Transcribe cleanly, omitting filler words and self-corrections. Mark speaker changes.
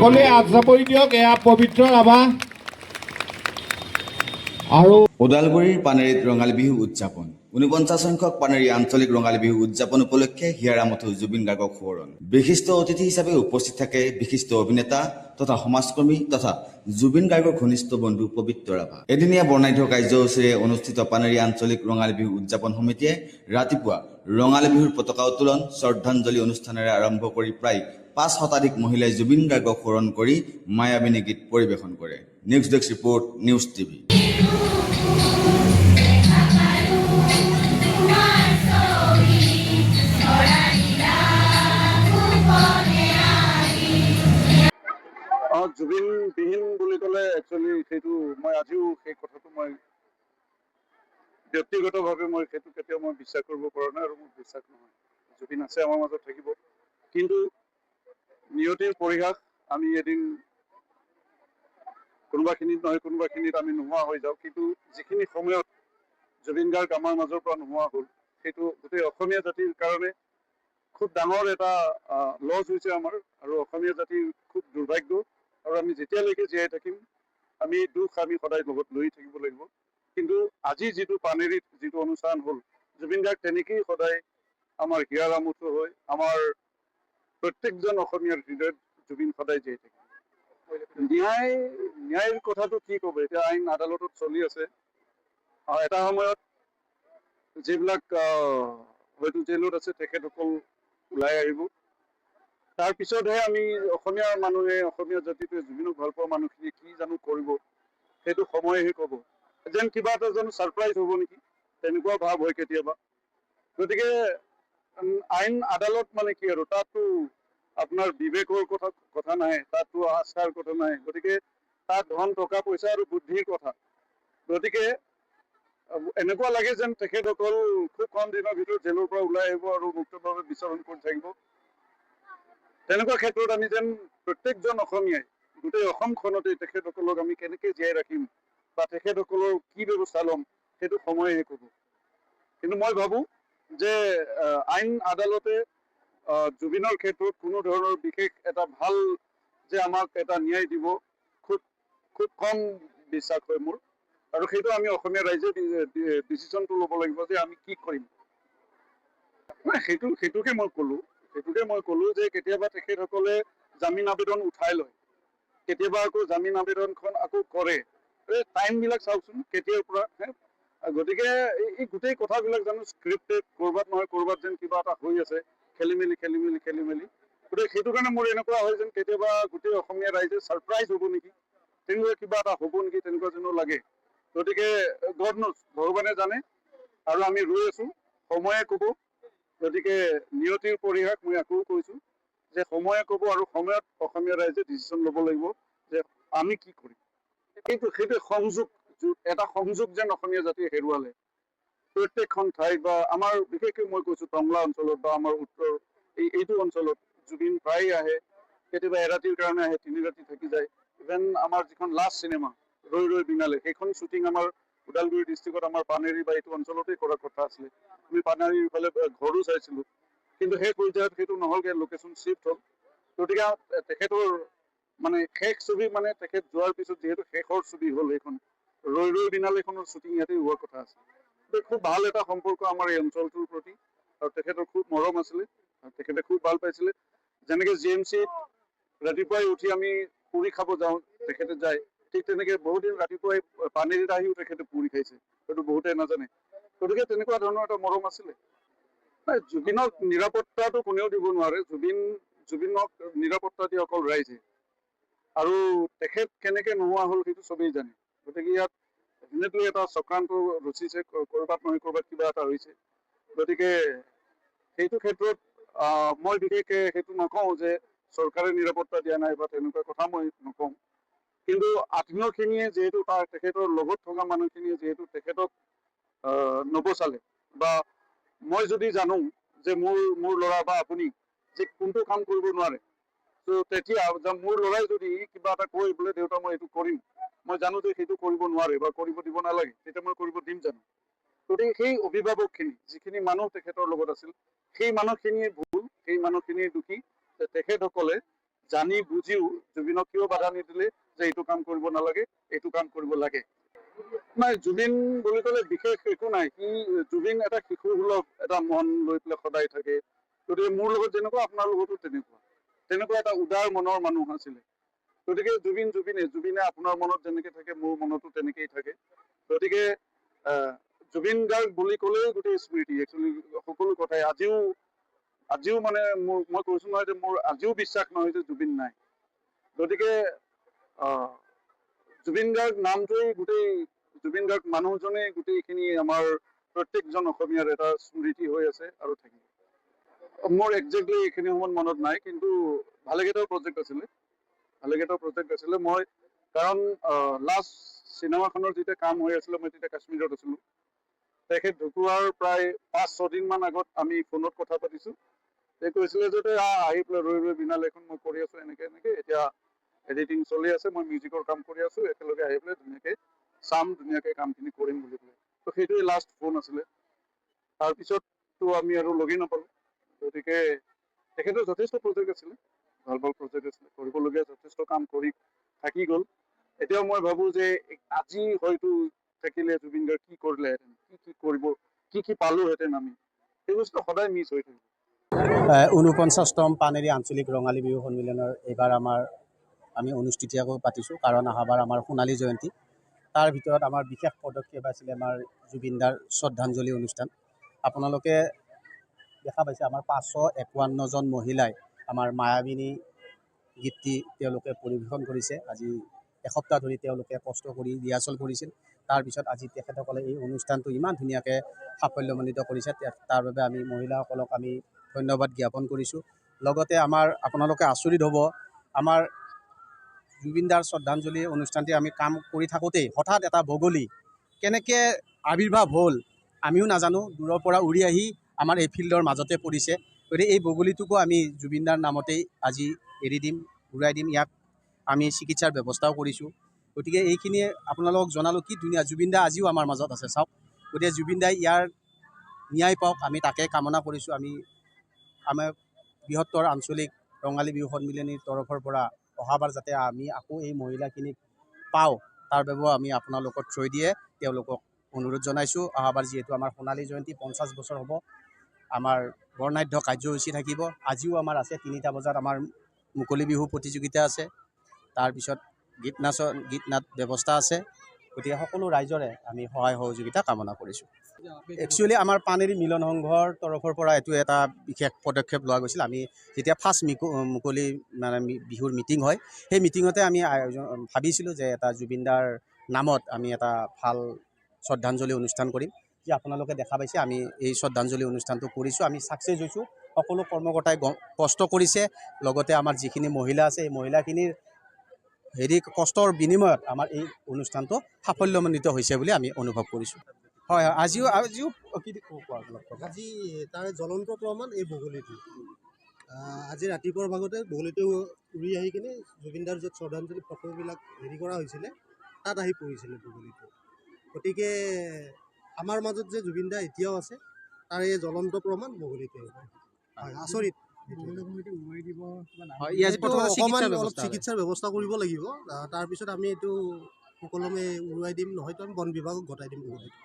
Speaker 1: সকলোৱে হাত চাপৰি দিয়ক। এয়া পবিত্ৰ ৰাভা আৰু
Speaker 2: ওদালগুৰিৰ পানেৰীত ৰঙালী বিহু উদযাপন। 49 সংখ্যক পানেৰী আঞ্চলিক ৰঙালী বিহু উদযাপন উপলক্ষে হিয়াৰ আমঠু জুবিন গাৰ্গক সোঁৱৰণ। বিশিষ্ট অতিথি হিচাপে উপস্থিত থাকে বিশিষ্ট অভিনেতা তথা সমাজকৰ্মী তথা জুবিন গাৰ্গৰ ঘনিষ্ঠ বন্ধু পবিত্ৰ ৰাভা। এদিনীয়া বৰ্ণাঢ্য কাৰ্যসূচীৰে অনুষ্ঠিত পানেৰী আঞ্চলিক ৰঙালী বিহু উদযাপন সমিতিয়ে ৰাতিপুৱা ৰঙালী বিহুৰ পতাকা উত্তোলন, শ্ৰদ্ধাঞ্জলি অনুষ্ঠানেৰে আৰম্ভ কৰি প্ৰায় 5 শতাধিক মহিলাই জুবিন গাৰ্গক সোঁৱৰণ কৰি মায়াবিনী গীত পৰিৱেশন কৰে। News desk report, news TV.
Speaker 3: তোমাৰ ছবি ধৰা গোপনে আহি।
Speaker 4: জুবিন বিহীন বুলি ক'লে একচুৱেলি সেইটো মই আজিও সেই কথাটো মই ব্যক্তিগতভাৱে মই সেইটো কেতিয়াও মই বিশ্বাস কৰিব পৰা নাই আৰু মোৰ বিশ্বাস নহয়। জুবিন আছে, আমাৰ মাজত থাকিব। কিন্তু নিয়তিৰ পৰিহাস, আমি এদিন কোনোবাখিনিত নহয় কোনোবাখিনিত আমি নোহোৱা হৈ যাওঁ। কিন্তু যিখিনি সময়ত জুবিন গাৰ্গ আমাৰ মাজৰ পৰা নোহোৱা হ'ল, সেইটো গোটেই অসমীয়া জাতিৰ কাৰণে খুব ডাঙৰ এটা লছ হৈছে আমাৰ আৰু অসমীয়া জাতিৰ খুব দুৰ্ভাগ্য। আৰু আমি যেতিয়ালৈকে জীয়াই থাকিম, আমি এই দুখ আমি সদায় লগত লৈ থাকিব লাগিব। কিন্তু আজি যিটো পানেৰীত যিটো অনুষ্ঠান হ'ল, জুবিন গাৰ্গ তেনেকেই সদায় আমাৰ হিয়াৰ আমঠু হৈ আমাৰ প্ৰত্যেকজন অসমীয়াৰ হৃদয়ত জুবিন সদায় জীয়াই থাকিব। ন্যায়ৰ কথাটো কি ক'ব, এতিয়া আইন আদালতত চলি আছে। এটা সময়ত যিবিলাক হয়তো জেলত আছে, তেখেতসকল ওলাই আহিব। তাৰপিছতহে আমি অসমীয়া মানুহে, অসমীয়া জাতিটোৱে, জুবিনক ভাল পোৱা মানুহখিনিয়ে কি জানো কৰিব, সেইটো সময়েহে ক'ব। যেন কিবা এটা জানো ছাৰপ্ৰাইজ হ'ব নেকি, তেনেকুৱা ভাৱ হয় কেতিয়াবা। গতিকে আইন আদালত মানে কি আৰু, তাততো আপোনাৰ বিবেকৰ কথা নাহে, তাততো আস্থাৰ কথা নাহে। গতিকে তাত ধন টকা পইচা আৰু বুদ্ধিৰ কথা। গতিকে এনেকুৱা লাগে যেন তেখেতসকল খুব কম দিনৰ ভিতৰত জেলৰ পৰা ওলাই আহিব আৰু মুক্তভাৱে বিচৰণ কৰি থাকিব। তেনেকুৱা ক্ষেত্ৰত আমি যেন প্ৰত্যেকজন অসমীয়াই গোটেই অসমখনতে তেখেতসকলক আমি কেনেকে জীয়াই ৰাখিম বা তেখেতসকলৰ কি ব্যৱস্থা ল'ম, সেইটো সময়েহে ক'ব। কিন্তু মই ভাবো যে আইন আদালতে জুবিনৰ ক্ষেত্ৰত কোনো ধৰণৰ বিশেষ এটা ভাল যে আমাক এটা ন্যায় দিব, খুব খুব কম বিশ্বাস হয় মোৰ। আৰু সেইটো আমি অসমীয়া ৰাইজে ডিচিশ্যনটো ল'ব লাগিব যে আমি কি কৰিম। নাই, সেইটোকে মই ক'লো যে কেতিয়াবা তেখেতসকলে জামিন আবেদন উঠাই লয়, কেতিয়াবা আকৌ জামিন আবেদনখন আকৌ কৰে। এই টাইম বিলাক চাওকচোন কেতিয়াৰ পৰা হে? গতিকে এই গোটেই কথাবিলাক জানো স্ক্ৰিপ্টেড, ক'ৰবাত নহয় ক'ৰবাত যেন কিবা এটা হৈ আছে খেলি মেলি, খেলি মেলি, খেলি মেলি। গতিকে সেইটো কাৰণে মোৰ এনেকুৱা হয় যেন কেতিয়াবা গোটেই অসমীয়া ৰাইজে ছাৰপ্ৰাইজ হ'ব নেকি, তেনেকুৱা কিবা এটা হ'ব নেকি, তেনেকুৱা যেনো লাগে। গতিকে গড নোজ, ভগৱানে জানে আৰু আমি ৰৈ আছো, সময়ে ক'ব। গতিকে নিয়তিৰ পৰিহাস, মই আকৌ কৈছো যে সময়ে ক'ব আৰু সময়ত অসমীয়া ৰাইজে ডিচিশ্যন ল'ব লাগিব যে আমি কি কৰিম। সেইটো সংযোগ, এটা সংযোগ যেন অসমীয়া জাতিয়ে হেৰুৱালে। প্ৰত্যেকখন ঠাইত বা আমাৰ বিশেষকৈ মই কৈছো টংলা অঞ্চলত বা আমাৰ উত্তৰ এইটো অঞ্চলত জুবিন প্ৰায়ে আহে। কেতিয়াবা এৰাতিৰ কাৰণে আহে, 3 ৰাতি থাকি যায়। ইভেন আমাৰ যিখন লাষ্ট চিনেমা ৰৈ ৰৈ বিনালে, সেইখন শ্বুটিং আমাৰ ওদালগুৰি ডিষ্ট্ৰিক্টত আমাৰ পানেৰী বা এইটো অঞ্চলতে কৰাৰ কথা আছিলে। আমি পানেৰীৰ ফালে ঘৰো চাইছিলো। কিন্তু সেই পৰ্যায়ত সেইটো নহ'লগৈ, লোকেশ্যন শ্বিফ্ট হ'ল। গতিকে তেখেতৰ মানে শেষ ছবি, মানে তেখেত যোৱাৰ পিছত যিহেতু শেষৰ ছবি হ'ল এইখন ৰৈ ৰৈ বিনালেখনৰ শ্বুটিং ইয়াতে হোৱাৰ কথা আছিল। গতিকে খুব ভাল এটা সম্পৰ্ক আমাৰ এই অঞ্চলটোৰ প্ৰতি আৰু তেখেতৰ খুব মৰম আছিলে আৰু তেখেতে খুব ভাল পাইছিলে। যেনেকে জিএমচিত ৰাতিপুৱাই উঠি আমি পুৰি খাব যাওঁ, তেখেতে যায়, ঠিক তেনেকে বহুত দিন ৰাতিপুৱাই পানেৰীত আহিও তেখেতে পুৰি খাইছে, সেইটো বহুতে নাজানে। গতিকে তেনেকুৱা ধৰণৰ এটা মৰম আছিলে। নাই, জুবিনক নিৰাপত্তাটো কোনেও দিব নোৱাৰে। জুবিনক নিৰাপত্তা দিয়ে অকল ৰাইজে। আৰু তেখেত কেনেকে নোহোৱা হ'ল, সেইটো চবেই জানে। গতিকে ইয়াত ডেফিনেটলি এটা চক্ৰান্ত ৰচিছে, ক'ৰবাত নহয় ক'ৰবাত কিবা এটা হৈছে। গতিকে সেইটো ক্ষেত্ৰত মই বিশেষকে সেইটো নকওঁ যে চৰকাৰে নিৰাপত্তা দিয়া নাই বা তেনেকুৱা কথা মই নকওঁ। কিন্তু আত্মীয়খিনিয়ে যিহেতু তাৰ তেখেতৰ লগত থকা মানুহখিনিয়ে যিহেতু তেখেতক নবচালে বা মই যদি জানো যে মোৰ ল'ৰা বা আপুনি যে কোনটো কাম কৰিব নোৱাৰে, ত' তেতিয়া যে মোৰ ল'ৰাই যদি কিবা এটা কৈ বোলে দেউতা মই এইটো কৰিম, মই জানো যে সেইটো কৰিব নোৱাৰে বা কৰিব দিব নালাগে, তেতিয়া মই কৰিব দিম জানো? গতিকে সেই অভিভাৱকখিনি, যিখিনি মানুহ তেখেতৰ লগত আছিল, সেই মানুহখিনিয়ে ভুল, সেই মানুহখিনিয়ে দোষী যে তেখেতসকলে জানি বুজিও জুবিনক কিয় বাধা নিদিলে যে এইটো কাম কৰিব নালাগে, এইটো কাম কৰিব লাগে। নাই, জুবিন বুলি ক'লে বিশেষ একো নাই। সি জুবিন এটা শিশুসুলভ এটা মন লৈ পেলাই সদায় থাকে। গতিকে মোৰ লগত যেনেকুৱা, আপোনাৰ লগতো তেনেকুৱা তেনেকুৱা এটা উদাৰ মনৰ মানুহ আছিলে। গতিকে জুবিন জুবিনে জুবিনে আপোনাৰ মনত যেনেকে থাকে, মোৰ মনতো তেনেকেই থাকে। গতিকে জুবিন গাৰ্গ বুলি ক'লেই গোটেই স্মৃতি, একচুৱেলি সকলো কথাই আজিও আজিও মানে মোৰ, মই কৈছো নহয় যে মোৰ আজিও বিশ্বাস নহয় যে জুবিন নাই। গতিকে জুবিন গাৰ্গ নামটোৱেই গোটেই, জুবিন গাৰ্গ মানুহজনেই গোটেইখিনি আমাৰ প্ৰত্যেকজন অসমীয়াৰ এটা স্মৃতি হৈ আছে আৰু থাকিব। মোৰ একজেক্টলি এইখিনি সময়ত মনত নাই, কিন্তু ভালেকেইটাও প্ৰজেক্ট আছিলে, ভালেকেইটাও প্ৰজেক্ট আছিলে। মই কাৰণ লাষ্ট চিনেমাখনৰ যেতিয়া কাম হৈ আছিলে, মই তেতিয়া কাশ্মীৰত আছিলোঁ। তেখেত ঢুকুৱাৰ প্ৰায় 5-6 দিনমান আগত আমি ফোনত কথা পাতিছোঁ। তেওঁ কৈছিলে যে তই আহ, আহি পেলাই ৰৈ ৰৈ বিনালে এখন মই কৰি আছোঁ, এনেকে এনেকে এতিয়া এডিটিং চলি আছে, মই মিউজিকৰ কাম কৰি আছোঁ, একেলগে আহি পেলাই ধুনীয়াকে চাম, ধুনীয়াকে কামখিনি কৰিম বুলি পেলাই। তো সেইটোৱে লাষ্ট ফোন আছিলে। তাৰপিছততো আমি আৰু লগেই নাপালোঁ। গতিকে তেখেতৰ যথেষ্ট প্ৰজেক্ট আছিলে, ভাল ভাল প্ৰজেক্ট আছিলে, কৰিবলগীয়া যথেষ্ট কাম কৰি থাকি গ'ল। এতিয়াও মই ভাবোঁ যে আজি হয়তো থাকিলে জুবিন গাৰ্গ কি কৰিলেহেঁতেন, কি কি কৰিব, কি কি পালোহেঁতেন আমি, সেই বস্তু সদায় মিছ হৈ থাকিব।
Speaker 5: 49তম পানেৰী আঞ্চলিক ৰঙালী বিহু সন্মিলনৰ এইবাৰ আমাৰ আমি অনুষ্ঠিতীয়াকৈ পাতিছোঁ, কাৰণ অহাবাৰ আমাৰ সোণালী জয়ন্তী। তাৰ ভিতৰত আমাৰ বিশেষ পদক্ষেপ আছিলে আমাৰ জুবিনদাৰ শ্ৰদ্ধাঞ্জলি অনুষ্ঠান। আপোনালোকে দেখা পাইছে, আমাৰ 551জন মহিলাই আমাৰ মায়াবিনী গীতটি তেওঁলোকে পৰিৱেশন কৰিছে। আজি এসপ্তাহ ধৰি তেওঁলোকে কষ্ট কৰি ৰিহাৰ্চেল কৰিছিল। তাৰপিছত আজি তেখেতসকলে এই অনুষ্ঠানটো ইমান ধুনীয়াকৈ সাফল্যমণ্ডিত কৰিছে। তাৰ বাবে আমি মহিলাসকলক আমি ধন্যবাদ জ্ঞাপন কৰিছোঁ। লগতে আমাৰ আপোনালোকে আচৰিত হ'ব, আমাৰ জুবিনদাৰ শ্ৰদ্ধাঞ্জলি অনুষ্ঠানটি আমি কাম কৰি থাকোঁতেই হঠাৎ এটা বগলী কেনেকৈ আৱিৰ্ভাৱ হ'ল আমিও নাজানো, দূৰৰ পৰা উৰি আহি আমাৰ এই ফিল্ডৰ মাজতে পৰিছে। গতিকে এই বগলীটোকো আমি জুবিনদাৰ নামতেই আজি এৰি দিম, উৰাই দিম। ইয়াক আমি চিকিৎসাৰ ব্যৱস্থাও কৰিছোঁ। গতিকে এইখিনিয়ে আপোনালোকক জনালোঁ। কি ধুনীয়া, জুবিনদা আজিও আমাৰ মাজত আছে, চাওক। গতিকে জুবিনদাই ইয়াৰ ন্যায় পাওক, আমি তাকে কামনা কৰিছোঁ। আমি আমাৰ বৃহত্তৰ আঞ্চলিক ৰঙালী বিহু সন্মিলনীৰ তৰফৰ পৰা অহাবাৰ যাতে আমি আকৌ এই মহিলাখিনিক পাওঁ, তাৰ বাবেও আমি আপোনালোকৰ থ্ৰুৱেদিয়ে তেওঁলোকক অনুৰোধ জনাইছোঁ। অহাবাৰ যিহেতু আমাৰ সোণালী জয়ন্তী 50 বছৰ হ'ব, আমাৰ বৰ্ণাঢ্য কাৰ্যসূচী থাকিব। আজিও আমাৰ আছে, 3টা বজাত আমাৰ মুকলি বিহু প্ৰতিযোগিতা আছে, তাৰপিছত গীত নাচৰ গীত নাট ব্যৱস্থা আছে। গতিকে সকলো ৰাইজৰে আমি সহায় সহযোগিতা কামনা কৰিছোঁ। একচুৱেলি আমাৰ পানেৰী মিলন সংঘৰ তৰফৰ পৰা এইটো এটা বিশেষ পদক্ষেপ লোৱা গৈছিল। আমি যেতিয়া ফাৰ্ষ্ট মুকলি মানে বিহুৰ মিটিং হয়, সেই মিটিঙতে আমি আয়োজন ভাবিছিলোঁ যে এটা জুবিনদাৰ নামত আমি এটা ভাল শ্ৰদ্ধাঞ্জলি অনুষ্ঠান কৰিম। যে আপোনালোকে দেখা পাইছে, আমি এই শ্ৰদ্ধাঞ্জলি অনুষ্ঠানটো কৰিছোঁ, আমি ছাকচেছ হৈছোঁ। সকলো কৰ্মকৰ্তাই কষ্ট কৰিছে, লগতে আমাৰ যিখিনি মহিলা আছে, এই মহিলাখিনিৰ হেৰি কষ্টৰ বিনিময়ত আমাৰ এই অনুষ্ঠানটো সাফল্যমণ্ডিত হৈছে বুলি আমি অনুভৱ কৰিছোঁ। হয় হয় আজিও আজিও কি কোৱা অলপ কওক।
Speaker 6: আজি তাৰে জ্বলন্ত প্ৰমাণ এই বগলীটো। আজি ৰাতিপুৱাৰ ভাগতে বগলীটো উৰি আহি কিনে জুবিনদাৰ য'ত শ্ৰদ্ধাঞ্জলি ফটোবিলাক হেৰি কৰা হৈছিলে, তাত আহি পৰিছিলে বগলীটো। গতিকে আমাৰ মাজত যে জুবিনদা এতিয়াও আছে, তাৰ এই জ্বলন্ত প্ৰমাণ বগলীটোৱে। হয়, আচৰিত।
Speaker 5: হয়, ই আজি
Speaker 6: এইটো
Speaker 5: প্ৰথমতে
Speaker 6: অকণমান
Speaker 5: চিকিৎসাৰ
Speaker 6: অলপ
Speaker 5: ব্যৱস্থা।
Speaker 6: চিকিৎসাৰ ব্যৱস্থা কৰিব লাগিব। তাৰপিছত আমি এইটো সুকলমে উৰুৱাই দিম, নহয়তো আমি বন বিভাগক গতাই দিম বগলীটো।